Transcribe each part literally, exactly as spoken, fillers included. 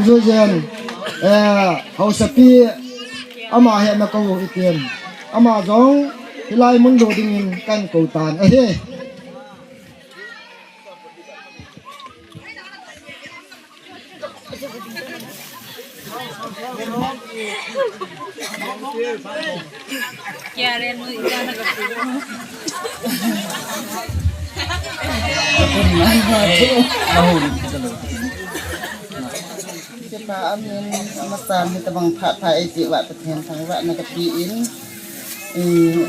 Zuzen, eh, Hausapi, ama hi ana kou u hitin. Ama jong, hilai mun lut dingin kahin kou tan ahi. Kipa amin, amasan hitabang phat pha eiti uva Pathen thangvahna kape in. Eh,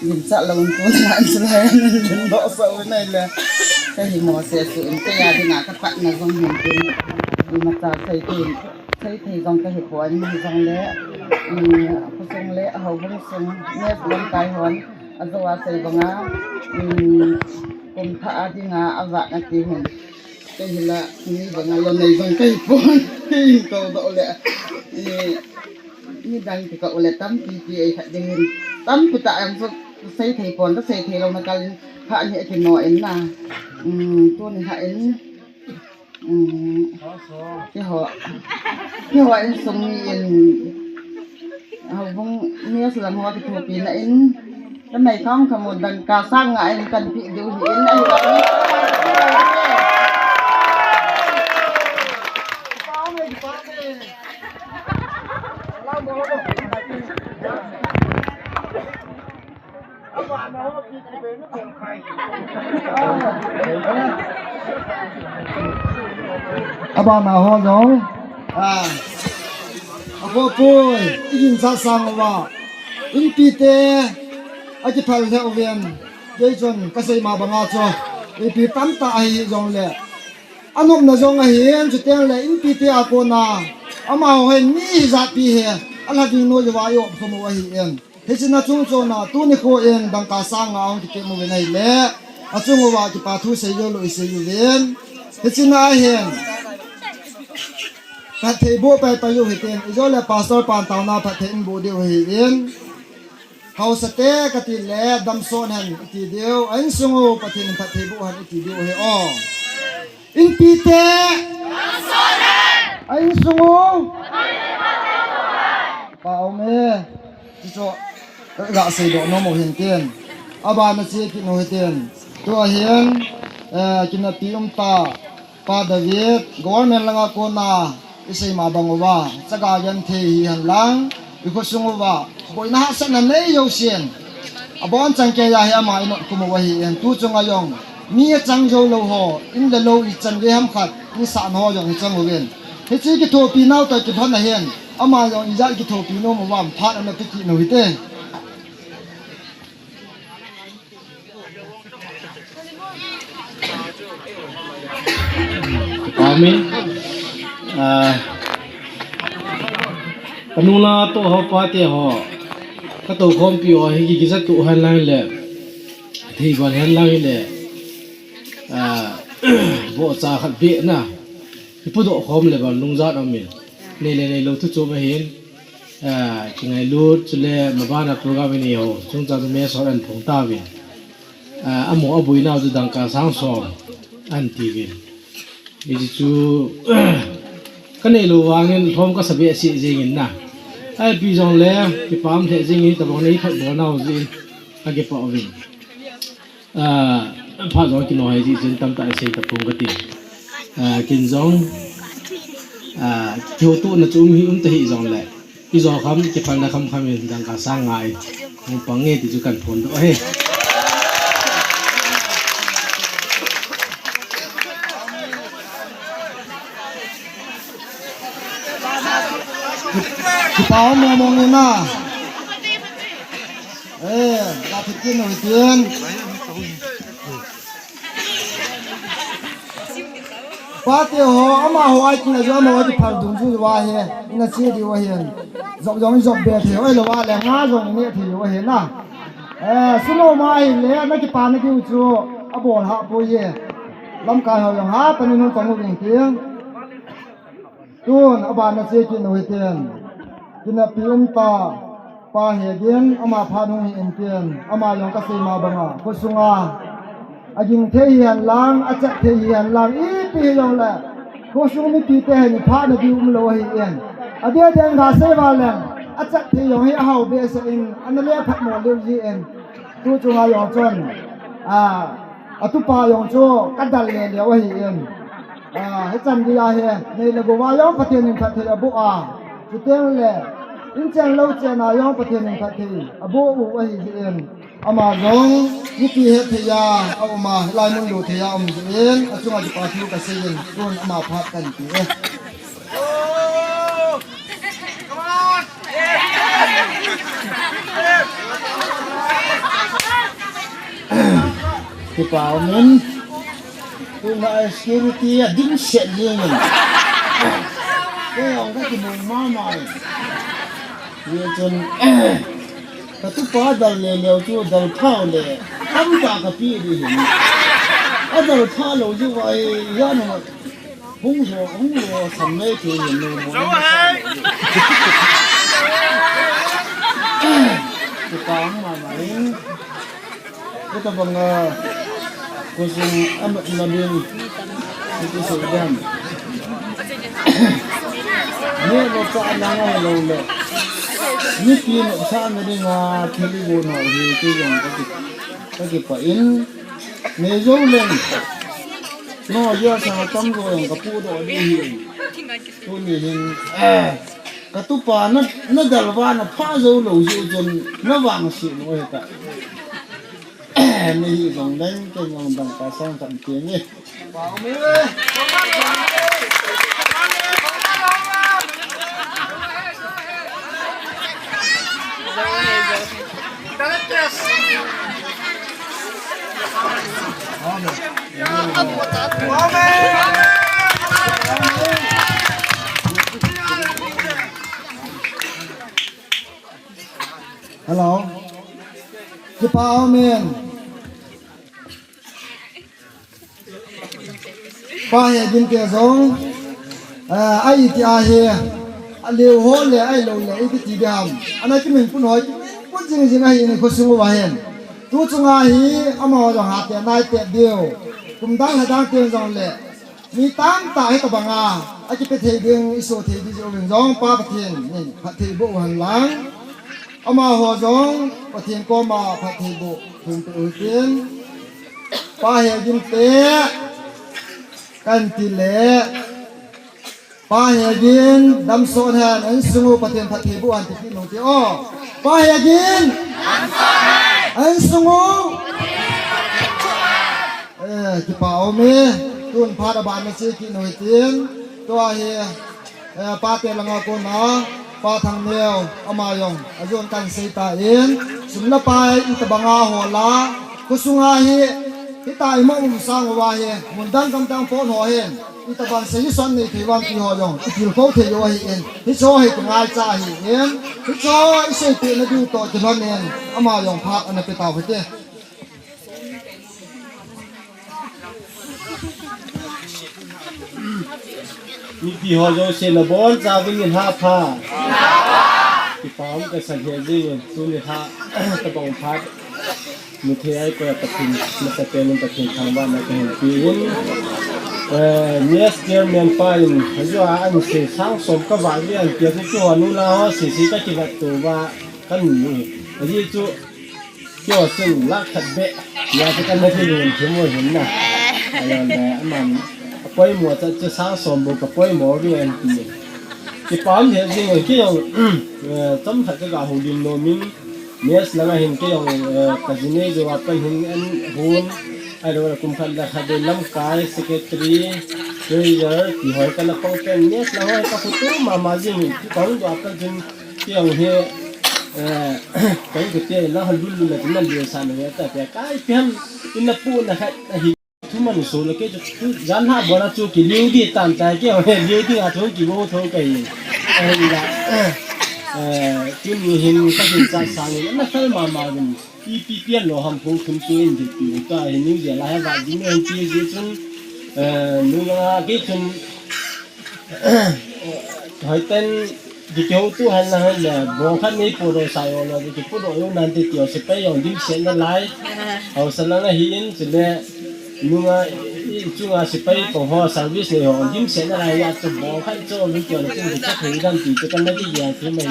Gimsah lou tun, an sulai an dun doh sah u nai le. Ka hi mo se su in, ka ya dinga ka patna jong hin tin. Imacha sei tin, sei thei jong ka hi pon, hijongle, um, a khosung le, a houbung sung, mess lamkai hon, ajo a sei banga, um, kum thah a dinga, avahna ti hin. Ka hi la, mi banga lou nei jong ka hi pon, ka hin kou doh le. Eh, Midang kikah u le tampi pi ei khat ding in. Tampi tah jong chu sei thei pon, ka sei thei louna kal in kha ni kino in na. Um, tuni kha in, um, keiho, keiho insung mi in, houbung mess lam ho kithopina in, ka nei kham kham u dangka sang nga in kahin pe diu ahi in, ahi. Abana ho jong. Ah. Apo poi, igin sa sang uva. Inpi te, akiphal lheh uvin. Kei chun kasei ma banga chu. Inpi tamtah ahi jongle. Anopna jong ahin, chuteng le inpi te a kona, amaho hin mi hijat pi hi, alha ding noi uva i-op khom u ahin. Hiche na chung chon a, tuni kho in, dangka sang nga hung kitem uvin ahile, achung uva kipa thu sei jou lou i sei uvin. Hiche na ahin, phatthei boh pai pai u hitin, ijole Pastor pan taona phatthei in boh diu ahin. Haosa te kati le, damsot hen iti diu, a insung u Pathen in phatthei boh hen iti diu ahi o. Inpi te. A insung u. Pa um e. Chuchu, ka ga seidoh nom u hin tin. Abana che kit u hitin. Tua hin, eh, kinapi um ta. Pa David, government langa kona, i sei ma bang uva, chaga genthei hihen lang, i khosung uva, boina hahsatna nei jousen, abonchan keiya hi ama i notkhum u ahin, tu chunga jong, mi achang jou lou ho, in le lou ichan vei ham khat, in sahna ho jong i chang uvin. Hiche kithopi nau toh kibang ahin, ama jong ijat kithopi nom uvam, phat ana pe kit u hite. Amen. Ah, ka nung lang a toh ho pa te ho, ka toukhompi ho hi ki, kijat u hen lang le, thei gon hen lang le, ah, vohcha khat beh na, ki pudoh khom le bang lungjat um in, nei le neilou thu chom ahin. Ah, kingailut, chule mabana program i nei ho, chungchang chu mess hon ahin phong tauvin. Ah, amo aboinau chu dangka sang som, ahin tiuvin. Hichu, ka neilou vangin lhom kasa behseh jengin na. Ahi pi jongle, kipah lheh jengin, tabang nei khat bolnau jeh in, akipah uvin. Ah, phat jong kino hai jeh chun tamtah isei tapong kati. Ah, ken jong, ah, kihoutona chu um hi um ta hih jongle, ijo kham, kiphalna khamkham in dangka sang nga in hung pang nge ti chu kahin phondoh ahi. Kipa um mong mong in na. Eh, ga thip kit u hitin. Pa te ho, amaho a itina chu amaho kiphal dungjuiyu ahi, ina che diu ahin. Jop jong jop be thei, oi lou a le nga jong ne thei u ahi na. Eh, sum um ahile, na kipana diu chu, abol hah poi e. Lamkai ho jong ha, panin hung pang u ding tin. Tun, abana che kit u hitin. Kinapi um ta, Pa Hegin, ama phat hung hi in tin. Ama jong kasei ma banga, khosunga. Aging thei hihen lang, achat thei hihen lang, ipi hijongle. Khosung mipi te hin phatna ding umlou ahin. Adeh deh in gasei uva leng, achat thei jong hi ahao behseh in, ana le phatmo leu jin. Tu chunga jong chun, a, atupa jong chu kadal le leu ahin. A, hichan geiya hi, nei le gou a jong Pathen in phatthei aboh a. Chuteng le, inchen louchen a jong Pathen in phatthei aboh u ahi jin. Ama jong, mipi hetthei a, aum a, hilai mun lut thei a um jin, achunga kipa thu kasei in, tun ama phat kahin pe e. Kipa umin, tuna security a dimset jeng in. Kei jong kakimang mama in. Hijeh chun, katupa dal le leu chu dal pha le, tamtah kapeh ding ahin. Adal pha lou jeh uva hi, hian hung ho, hung ho, sam nei thei hin nu mo. Kipa mama in. Hitabanga khosung anopna ding, hiti sei dam. Neh le chah langa hilou le, mipi nopsahna dinga thil igon ho hi kei jong kaki, kakipah in, nei jou leng, nao jeh a sang atamjo jong kapohdoh ding ahi. Tuni hin, eh, katupa na, nadal uva napha jou lou jeh chun navangset lou ahi ta. Nahi jong leng, kei jong dangka sang khat teng e. Hello. Kipa umin. Pa Hegin te jong, eh, a iti ahi, aleu ho le, ahilou le, iti ti ding ham. Ana kiminpun ho, kiminpun jing jing ahi in khosung uva hin. Tu chunga hi, amaho jong hatah a nai tep diu. Kum dang lha dang teng jong le, mi tamtah hitabanga, akipe thei ding, iso thei ding jeh uvin jong, Pa Pathen in phatthei boh u hen lang. Amaho jong Pathen koma phatthei boh thum peh u hitin, Pa Hegin te, kan ti le, Pa Hegin, damsot hen, insung u Pathen phatthei boh hen ti kit nung ti o. Pa Hegin, insung u. Eh, kipa ume, tun phat aban na che kit nung hitin, tua hi, eh, pate langa kona, Pa Thangneo, ama jong, ajon kan sei tan, sum le pai, itabanga hola, khosunga hi, hita ima um sang uva hi, mun dang gam dang pon ho hin, itabang sei son nei thei vang ti ho jong, itilkhou thei u ahin, hicho hi kingaicha ahin, hicho iseipeh na diu toh kilhon in, ama jong phat ana pe tau hite. Mipi ho jouse nabonchauvin nilhah pha. Kipa um kasan he jingin, tu nilhah tabang phat. Mithei a ikoi a Pathen, nasapen in Pathen thangvahna kahin pe in. Eh, Mias Chairman pa in, ajeh a an sei sang som kavah ve an tia chu, chu ho nu la ho sei sei kakivat to va kan ni. Ajeh chu, Kio chun lakh khat beh, tia chu kana kilungthim u ahin na. Ahilou le, aman, apoimo chat chu sang som bou kapoimo ve anti. Kipa um lheh jing e, kei jong, eh, chomkhat kaga houlim nom in, Mias langa hin kei jong, eh, kaji nei jou a pat hin an hon, ahilou le kum khat le khat beh lamkai, secretary, treasurer, ti ho kana pang pen, Mias lang ho hi kakhoto mama jing in, kahung jou a pat hin, Kei jong hi, eh, kei kiti la hal lul lul la tin na lio sa na ta tia kai pi ham in na pu na khat ahi. Thu man so la kei chu jan ha bo na chu ki liu di tan ta kei jong he liu di a thu ki bo tho kai. Ahi la, eh, tuni hin ka din cha sang in na fel mama din. Ipi pian lou ham, pu thum chu in di pi u ta hi, New Zealand ha va di men pi di chun, eh, nu nga kei chun, hoiten di keu tu han na han le, bong khat nei pu do sa yo lo, di pu do yo nan ti ti o se pe yo dim se na lai. Hausa lang ahi in, chule, nu nga i Chunga sipai ko ho service nei ho dimset na lai a chu bol khai chu mi kio le chu chu thei dan ti chu kan na ti ya chu mai.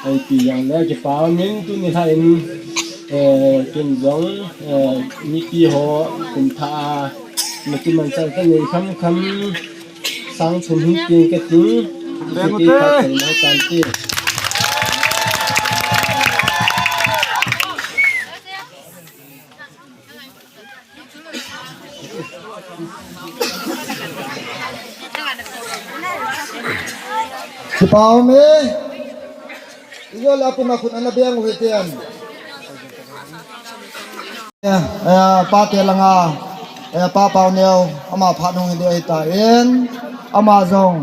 Ai ti yang le kipah min tuni lha in, eh, kin jong, eh, mipi ho kum tha a mi kiman chal ka nei kham kham sang thum hin tin ka ti. Ve mu te. Ka thei na tan ti. Kipah um e. Ijole apuna khut ana beng u hite an. Eh, eh, pa te langa, eh, Pa Pauneo, ama phat hung hi ding ahi tan, ama jong,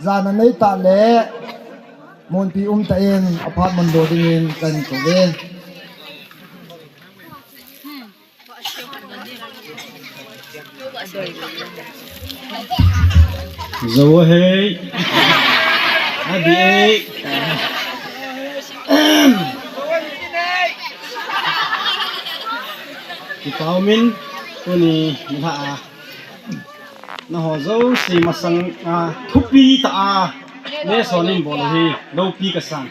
jana nei ta le, munpi um tan, aphat mun do dingin kan ko ve. Zo hei. Adi ei. Kipah um in, tuni nilhah a. Naho jouse masang a, thupi tah a, Meso nin bol u hi, loupi kasan.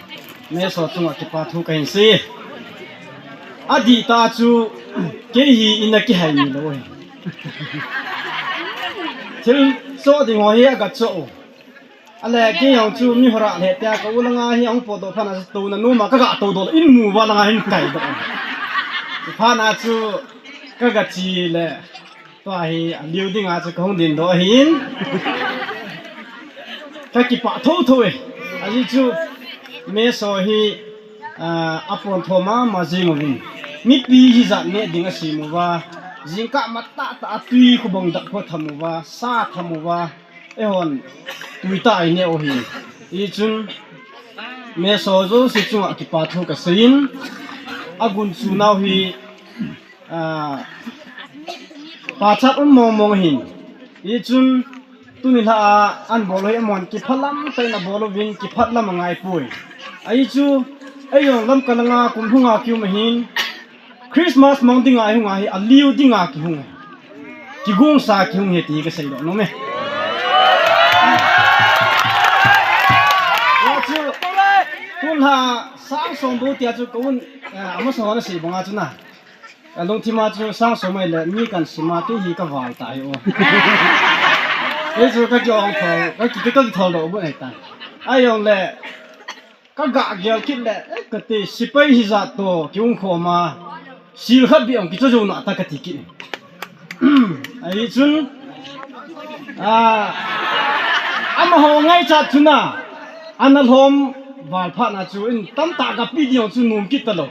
Meso chunga kipathu kahin sei. Adih tah chu, kei hi ina kihai ni lou hi. Thil choh ding ho hi aga choh u. Ale kei jong chu mi hora le tia ka u langa hi ahung potdoh phat na chu touna numa kaga toudoh in mu uva langa hin kaidoh. Phat na chu kaga che le. Tua hi aliu dinga chu kahung dindoh ahin. Kakipah thotho e. Ajeh chu Meso hi, ah, apontho mama jing uvin. Mipi hijat neh ding asem uva. Jingkah matah tah a tui khubang dak kho tham uva, sa tham uva. Eihon tui tah a ineh u ahi. Hichun Meso jouse chunga kipathu kaseiyin. Agunchu nau hi Ah, pachat um mong mong ahin. Hichun tuni lha a, an bol u hi amahon kiphalam tah in abol uvin kiphat lam angaipoi. Ahi chu, eijong Lamka langa kum hunga kium ahin, Christmas mang dinga ihung ahi, aliu dinga kihung. Kigongsa kihung ahi ti kaseidoh nom e. Hia chu, tun lha sang som bou tia chu ka un, eh, amasaho ana sei banga chu na. Ka lungthim a chu sang som ahile mi kan sim a kei hi kaval ta hi o. Kei chu kaki ong thol, kaki, kaki thol doh bu ahi ta. Ahijongle, kaga gel kit le, eh, kati, sipai hijat toh, kiung khom a, sil khat beh ong kicho jou na ta kati kit. Ahi chun, ah, amaho ngaichat chun a, ana lhom val phat na chu in tamtah gape ding chu nom kit talou.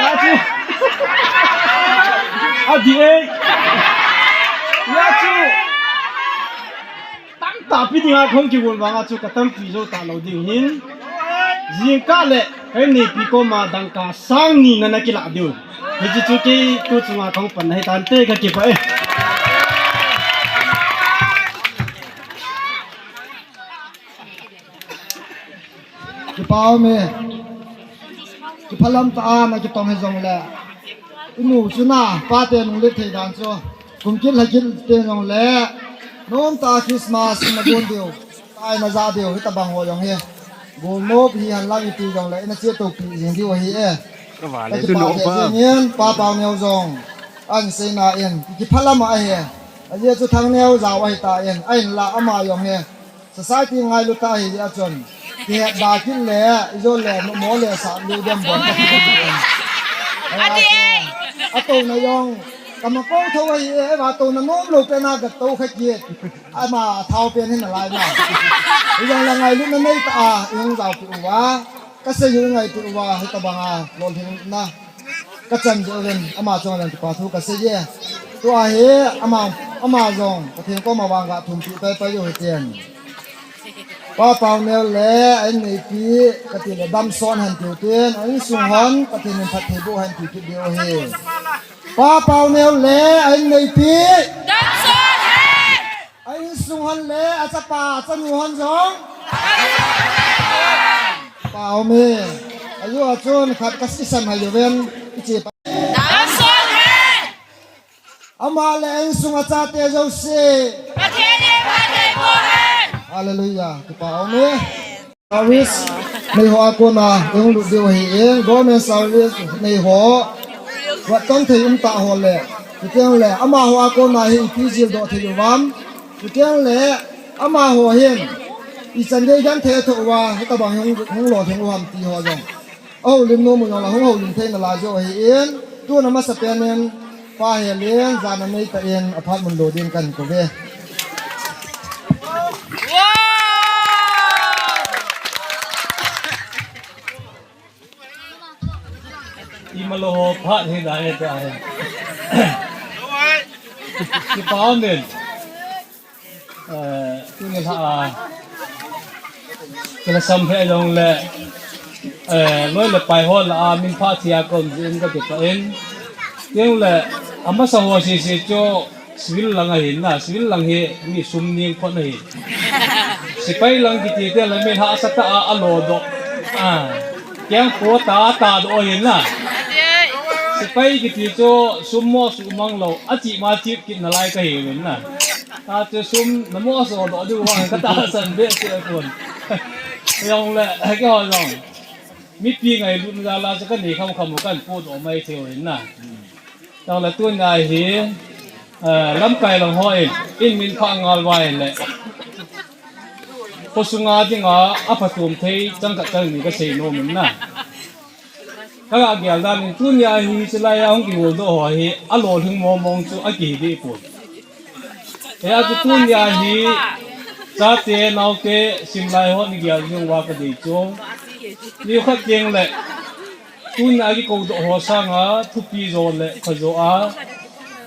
Hia chu, adih e. Hia chu, tamtah pe dinga kahung kivon vanga chu katampi jou talou ding ahin. Jingkah le ka inneipi koma dangka sang ni nana kilah diu. Hiche chu kei tu chunga kahung panna hitante, kakipah e. Kipah um e. Kiphalam tah a nakitong hijongle, inu chu na, pate nunglet thei dan chu, kum kit lha kit teng jongle, nomtah a Christmas nagon diu, tai najah diu, hitobang ho jong hi. Golnop hihen lang iti jongle, ina che toupi jing diu ahi e. Kakipah lheh jengin, Pa Pauneo jong ahin seina in, kiphalam ahi. Ajeh chu Thangneo jao ahitan, ahinla ama jong hi society ngailu tah ahi jeh a chun, kihetda kit le, ijole, numo le, sahlou dem bon. Atouna jong kamakou tho ahi e, atouna nomlou pena gatou kha kit. Ama athao pen hi nalai na. Ijongle ngailutna neitah a ihung jaopeh uva, kasei u ngaipeh uva, hitobanga lolhinna kachan jeh uvin, ama chunga jong kipathu kasei e. Tua hi ama, ama jong Pathen koma vang gathumpeh paipai u hitin. Pa Pauneo le a inneipi, katile damsot hen tiu tin, a insung hon Pathen in phattheiboh hen ti kit diu ahi. Pa Pauneo le a inneipi, a insung hon le achapa achanu hon jong, Pa Pauneo, ajo a chun khat kasei san hai joven, iche pa. Ama le a insung a chate jouse. Pathen in phatthei boh hen. Hallelujah. Kipa um e. Service nei ho a kona i hung lut diu ahi e. Government service nei ho. Vat tong thei um ta ho le. Chuteng le amaho a kona hi ipi jil doh thei uvam. Chuteng le amaho hin ichan gei genthei tho uva, hitabang hung, hung lolhing u ham ti ho jong. Houlim nom u jong la hung houlim thei nalai jo ahi in, tuna masapen in, Pa Helen, jana nei tah in, aphat mun lo din kan ko ve. Imalo ho phat hi dai ta he. Kipa um in. Eh, tuni lha a, kila sam he jong le, eh, loi le pai ho la a, min pha thia kon jin ka ti pa in. Tiang le, amasa ho si si chu, civil lang ahin na, civil lang hi, mi sum ning phot ahi. Sipai lang kiti te la, min ha sa ta a, a lo do. Ah, kiang po ta, ta do ahin na. Sipai kiti chu, sum mo su mang lo, a chi ma chi kit nalai ka hi win na. Ate sum namo so do diu vang ka tahsan be se kon. Jong le, ke ho jong. Mipi ngailutna jal a chu ka nei kham kham u kan pu do mai thei u hin na. Jong le tun a hi, eh, lamkai lang ho in, in min pha ngal vai le. Khosunga dinga, a phatum thei, chang khat chang ni ka sei nom in na. Ka ga gel dan in tunia hi, chulai a hung kihol doh ho hi, a lolhing mong mong chu a kihi deh pon. Hia chu tunia hi, chate, naote, simlai ho ni gel jong uva ka dei chu. Ni khat teng le, tunia kikou doh ho sanga, thupi jo le, khajo a,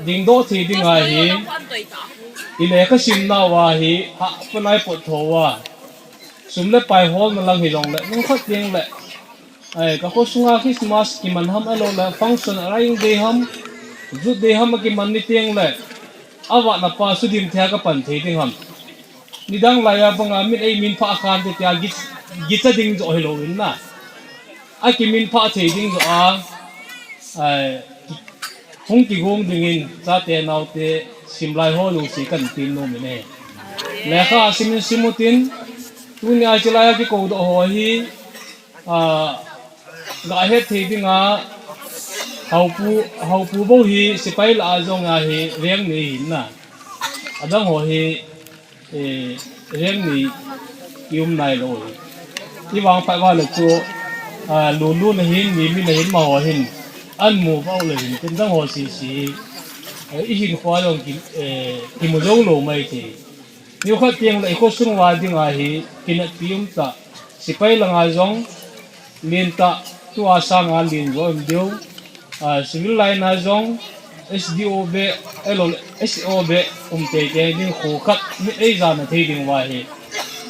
ding doh thei ding ahi, i lekha simna uva hi, ha, panai pot tho uva. Sum le pai holna lang hi jong le, ni khat teng le, Ai, ka khosunga Christmas kiman ham ahilou le, function a ring day ham, youth day ham a kiman ni teng le, a vahna pa sudim thei a ka pan thei ding ham. Nidang lai a banga min ei min pha khan te tia gi, gicha ding jo hilou in na. A kimin pha thei ding jo a, ai, hung kigong dingin, chate naote, simlai ho lungsi kan tin nom in e. Lekha simin simutin, tunia chilai a kikou doh ho hi, Ah, ga het thei dinga, Haopu, Haopu bou hi sipai lah a jong ahi, reng ni hin na. Adang ho hi, eh, reng ni i um nai lou hi. I vang phat uva le chu, ah, lulu na hin, mi, mi na hin, ma ho hin, an mu vau le hin, tin dang ho si si, eh, i hin khua jong ki, eh, kimu jou lou mai thei. Ni khat teng le i khosung uva dinga hi, kinatpi um ta, sipai langa jong, Lin tah, tua sanga lin jo um diu. Ah, civil line a jong, S D O beh, ahilou le, S O beh, um teitei ding kho khat, mi ei jana thei ding uva hi.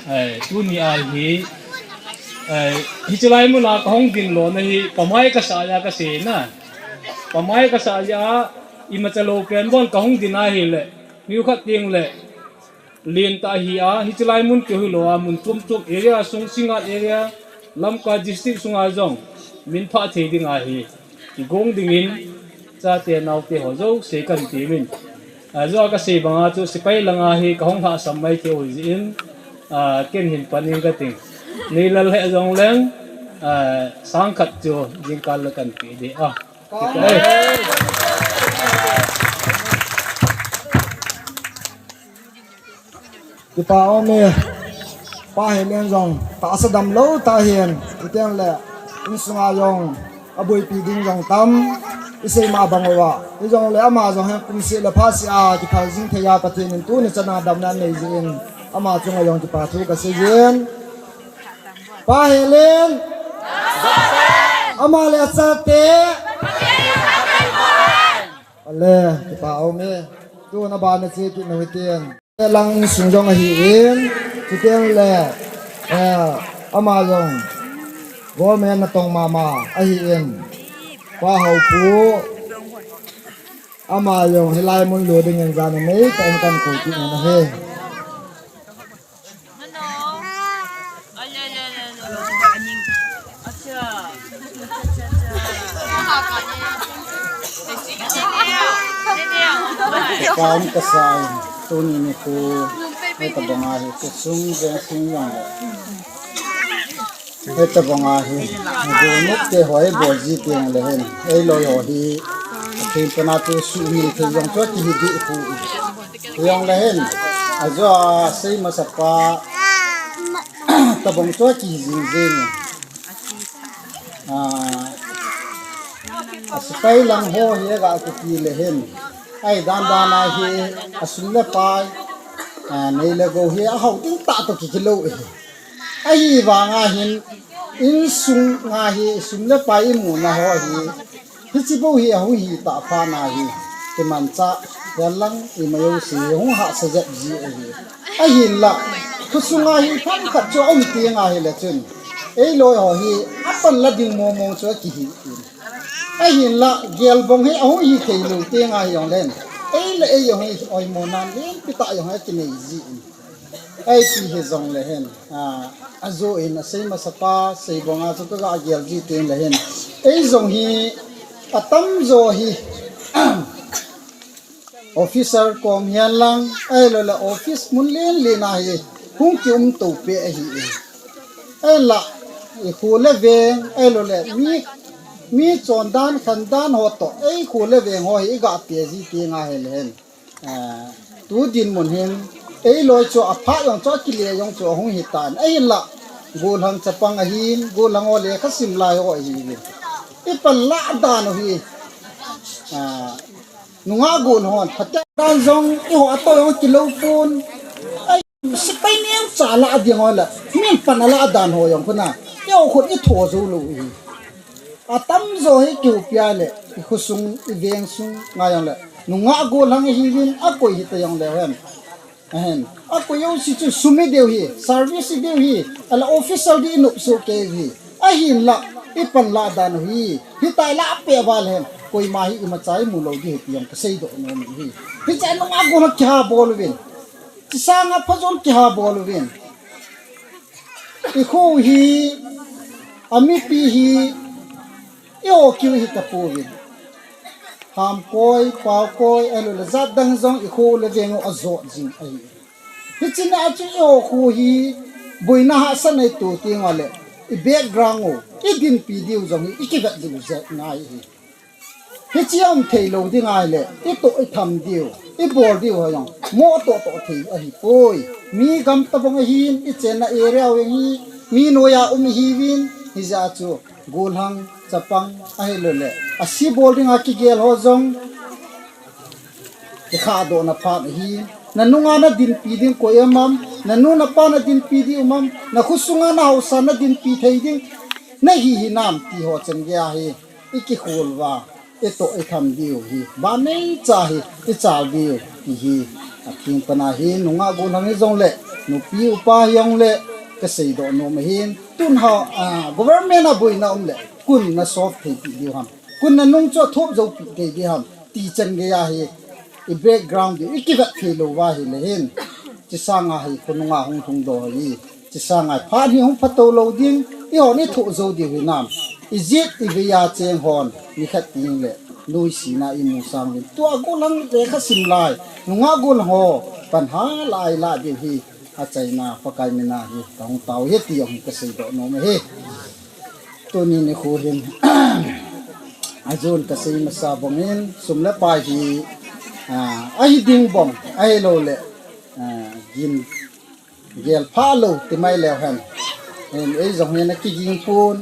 Ai, tunia hi, ai, hiche lai muna ka hung ding lona hi, pamai ka sa a ka sei na. Pamai ka sa a, imacha lou pen bon ka hung ding ahile, ni khat teng le, Lin tah ahi a, hiche lai mun keu hilou a, mun chom chom area sung, Singngat area, Lamka district sunga jong, min pha thei ding ahi, kigong dingin, chate naote ho jouse kan ti min. A, jo a ka sei banga chu, sipai langa hi ka hung lhasam mai thei u jeh in, a, ken hin pan in ka ting. Nei lal he jong leng, a, sang khat chu, jingkal le kan pe ding a. Kipa e. Kipa um e. Pa Helen jong tahsa damlou tah hin, chuteng le insunga jong aboipi ding jong tam, i sei ma bang uva. Hijongle ama jong hin kum seh le pha seh a kiphal jing thei a Pathen in tuni chana damna anei jeh in ama chunga jong kipa thu ka sei jin. Pa Helen. Ama le achate. Ale, kipa um e. Tuna bana che kit nau hitin. Lang sung jong ahi in. Chuteng le, eh, ama jong government natong mama ahi in. Pa Haopu. Ama jong hilai mun lou dingin jana nei tah in kan kou kit na ahi. Ka pam ka sa in, tuni nikho, hitabang ahi, khosung veng sung jong le. Hitabang ahi, golnop te ho bol ji teng le hin, eiloi ho hi, atheng pana tu sumi thei jong chu kihi deh poi. Jong le hin, ajo a sei masa pa, tabang chu kihi jing jing. Ah, asepai lang ho hi aga kiti le hin. Ahi dan dan a hi asum le pai, ah, nei le gou hi ahao ding tah toh kikilo ahi. Ahivang a hin insung a hi sum le pai imuna ho hi. Hiche bou hi ahung hi tah phat na hi. Kimanchah, hilang, ima jouse hi hung hahsa jep ji ahi. Ahinla, khosung a hi themkhat chu aum teng ahi le chun. Eiloi ho hi, apan la ding mong mong chu akihi in. Ahinla, gel bong hi ahung hi thei lou teng ahi jong le. Ei le ei jong hi oimo nan lenpi tah jong hi akinei ji in. Ahi ti hi jong le hin. Ah, ajo in asei masa pa, sei bong a chu kaga gel ji teng le hin. Ei jong hi, atamjo hi. Officer kom hihen lang, ahilou le office mun len len a hi, hung kium to peh ahi e. Ahinla, i kho le veng, ahilou le mi, mi chon dan, khan dan ho toh, ei kho le veng ho hi, i ga pe ji teng ahi le hin. Ah, tu dinmun hin, eiloi chu apha jong chu akile jong chu ahung hi tan. Ahinla, golhang chapang ahin, golhang ho lekha sim lai ho ahi. I pan la dan u hi. Ah, Nungah gol hon, phaten dan jong, eiho atoh jong kilou pon. Ai, sepai neocha lah ding ho la, min pan alah dan ho jong khu na, eiho khut itho jou lou hi. Atamjo hi kihoupia le, i khosung, i vengsung, nga jong le. Nungah gol hang ihiuvin, akoi hita jong le hen. Ahin, akoi jouse chu sum idei u hi, service idei u hi, ahinla official ding inop soh kei u hi. Ahinla, i pan lah dan u hi. Hitia lah peh uva le hen, koima hi imacha imu lou ding ahi ti jong kasei doh nom u hi. Hiche nungah gol hang kiha bol uvin. Hiche sanga phajon kiha bol uvin. I kho hi, amipi hi, eiho kiu hi tapouvin. Hamkoi, Paokoi, ahinla jat dang jong i kho le veng u ajot jing ahi. Hiche na chu eiho kho hi, boina hahsatna ito teng uva le, i background u, i dinpi diu jong hi, i kivet diu jeh ngai hi. Hiche aum thei lou ding ahile, i toh i tham diu, i bol diu ho jong, mo toh toh thei ahipoi. Mi gam tabang ahin, i chenna area u jong hi, mi noiya um ihiuvin, hijeh a chu, Golhang, chapang, ahilou le. Ase bol dinga kigel ho jong. Kikhadohna phat ahi. Na nunga na dinpi ding koi um am. Na nu na pa na dinpi ding um am. Na khosunga na haosa na dinpi thei ding. Na hi hinam ti ho chan gei ahi. I kikhol uva. I toh i tham diu hi, ban neicha hi, i chal diu, ti hi, atheng pana hi, nungah golhang hijongle, nupi upa hijongle, kasei doh nom ahin, tun ha, ah, government a boina um le, koin na solve thei pi diu ham, koin na nung chu athop jou pi thei diu ham, ti chan gei ahi, i background diu, i kivet thei lou uva ahile hin, hiche sanga hi, khonunga hung lhung doh hi, Hiche sanga phat hi hung phatou lou ding, eihon ithoh jou diu hinam. Egypt ivei a cheng hon, nikhat teng le, nuisat na imu sang uvin. Tua golhang lekha sim lai, nungah golhang ho, pan ha lai lah diu hi, achaina, Pakai mina hi, kahung tao hi ti jong kasei doh nom ahi. Tuni nikho hin, ajon kasei masa bangin, sum le pai hi, ah, ahi ding bang, ahilou le, ah, gin Gel pha lou, ti mai leu hen. Hin, ei jong hin akiging pon.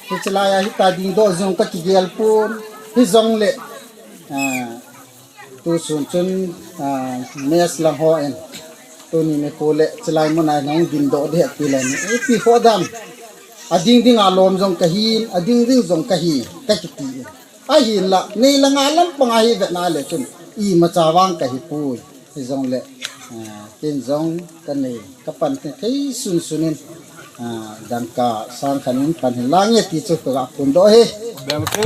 Hiche lai a hita ding doh jong kakigel pon. Hijongle, ah, tusun chun, ah, mess lang hon. Tuni nikho le, hiche lai mun a hin hung ding doh ding ahi ti le ni. Ipi kho dam. Ading ding a lom jong kahin, ading ding jong kahi, kakiti. Ahinla, nei le gou lampang a hi vetna le chun, imacha vang kahi poi. Hijongle, ah, ken jong kanei, kapan thei sun sun in, ah, dangka sang khat in pan hin lang e ti chu kaga phondoh e. Bel ke.